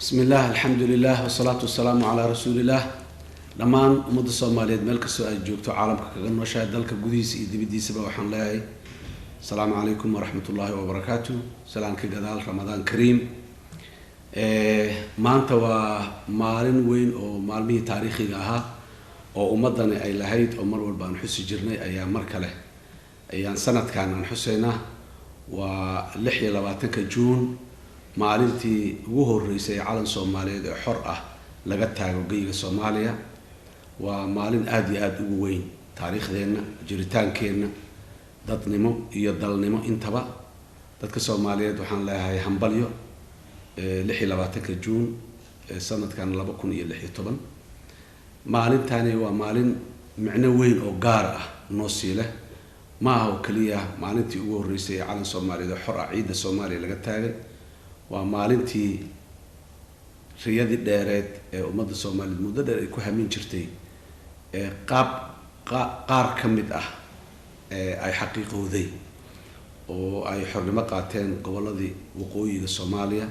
Bismi illah, alxamdu lilah, wasalaatu wasalaamu calaa rasuuliillah. Dhammaan ummadda Soomaaliyeed meel kastoo ay joogto caalamka kaga nooshahay, dalka gudihiisa iyo dibaddiisaba, waxaan leeyahay asalaamu calaykum waraxmat ullaahi wabarakaatu. Salaan ka gadaal, Ramadaan kariim. Maanta waa maalin weyn oo maalmihii taariikhiga ahaa oo ummaddani ay lahayd oo mar walba aan xusi jirnay ayaa mar kale ayaan sanadkan aan xuseynaa. Waa 26-ka Juun, maalintii ugu horeysay ee calan Soomaaliyeed ee xor ah laga taago geyga Soomaaliya. Waa maalin aada iyo aada ugu weyn taariikhdeenna, jiritaankeenna, dadnimo iyo dalnimo intaba. Dadka Soomaaliyeed waxaan leeyahay hambalyo 26-ka Juun sanadkan 2016. Maalintani waa maalin micno weyn oo gaar ah noo sii leh. Ma aha oo keliya maalintii ugu horreysay ee calan Soomaaliyeed oo xor ah ciidda Soomaaliya laga taagay. Waa maalintii riyadii dheereed ee ummadda Soomaaliyeed muddo dheer ay ku hamin jirtay ee qaab qaar ka mid ah ee ay xaqiiqowday oo ay xornimo qaateen gobolladii waqooyiga Soomaaliya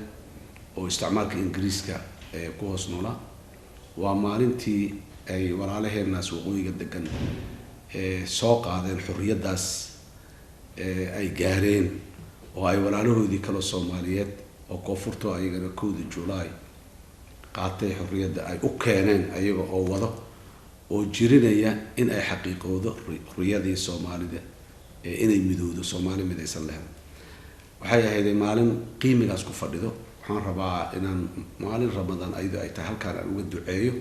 oo isticmaalka Ingiriiska ee ku hoos noolaa. Waa maalintii ay walaalaheenaas waqooyiga degan ee soo qaadeen xorriyaddaas ee ay gaareen oo ay walaalahoodii kaloo Soomaaliyeed oo koonfurto ayagana 1-da Juulaay qaatay xorriyadda ay u keeneen, ayaga oo wado oo jirinaya in ay xaqiiqowdo riyadii Soomaalida ee inay midowdo, Soomaali midaysan lahayn. Waxay ahayd maalin qiimigaas ku fadhido. Waxaan rabaa inaan maalin Ramadaan ayadoo ay tahay halkaan aan uga duceeyo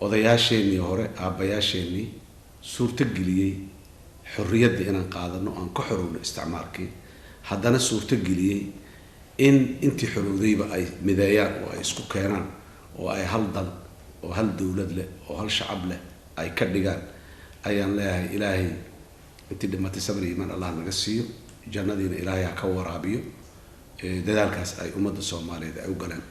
odayaasheenii hore, aabbayaasheenii suurto geliyey xorriyadda inaan qaadano, aan ka xorowno isticmaalkii, haddana suurto geliyey in intii xorowdayba ay mideeyaan oo ay isku keenaan oo ay hal dal oo hal dowlad leh oo hal shacab leh ay ka dhigaan. Ayaan leeyahay, Ilaahay intii dhimatay sabr iyo iimaan Allah naga siiyo, jannadiina Ilaahay ha ka waraabiyo dadaalkaas ay ummadda Soomaaliyeed ay u galeen.